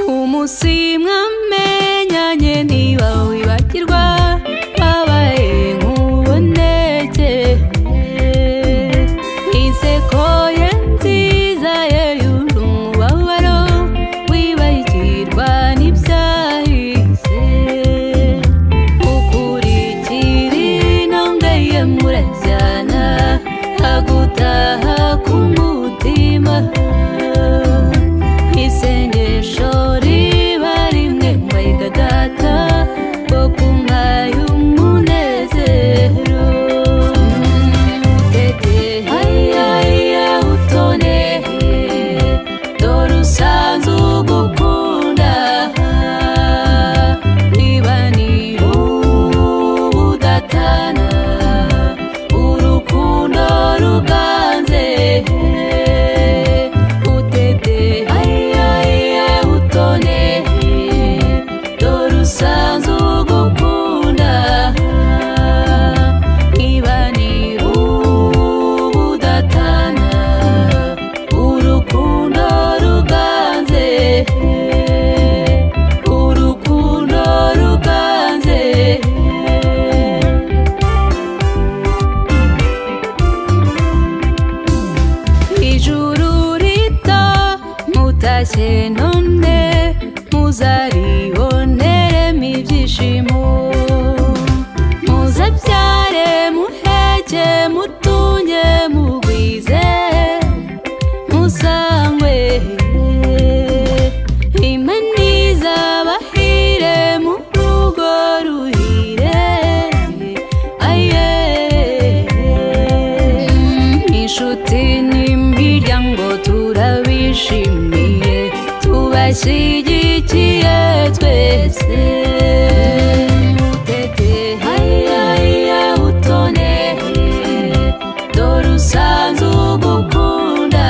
Umunsi mwamenyanye niba wibagirwa, wabaye nk'uboneke. Inseko ye nziza ye y'umubabaro, wibagirwa n'ibyahise. Ukurikira intambwe ye murajyana, agutaha ku mutima. Isengesho riba rimwe, mbayiga data ngo kumpaye umunezero. Tete ayaya utone, dore usanze ugukunda. Niba ni ubudatana, urukundo ruganze. Utete ayaya utone, dore usanze ugukunda. Niba ni ubudatana, urukundo ruganze, urukundo ruganze. Ijuru rito mutashye none, muzariboneremo ibyishimo. Muzabyare muheke, mutunge mugwize, musangwe. Imana izabahire mu rugo ruhire. Aye, inshuti n'imiryango turabishimiye, tubashyigikiye twese. Utete ayaya utone, dore usanze ugukunda.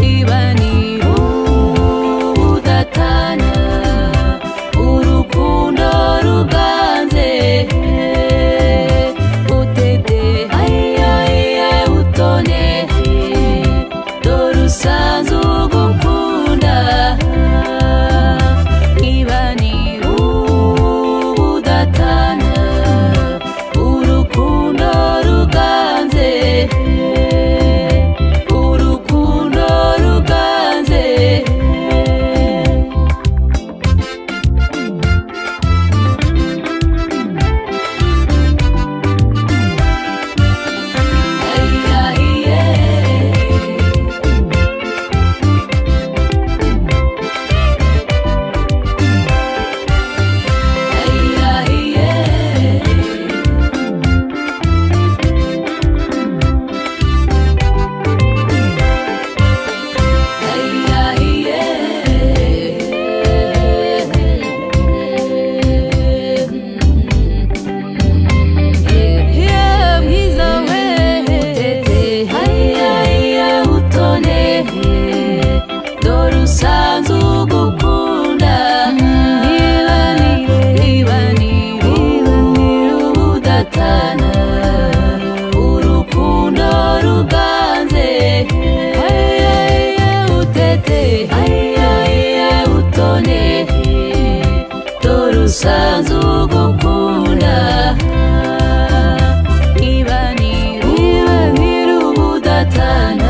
Niba ni ubudatana, urukundo ruganze. Utete ayaya utone, dore usanze ugukunda. Niba ni ubudatana, urukundo ruganze, urukundo ruganze. Mwiza we, tete ayaya utone, dore usanze ugukunda. Niba ni ubudatana, urukundo ruganze. Utete ayaya utone, dore usanze ugukunda. Niba ni ubudatana.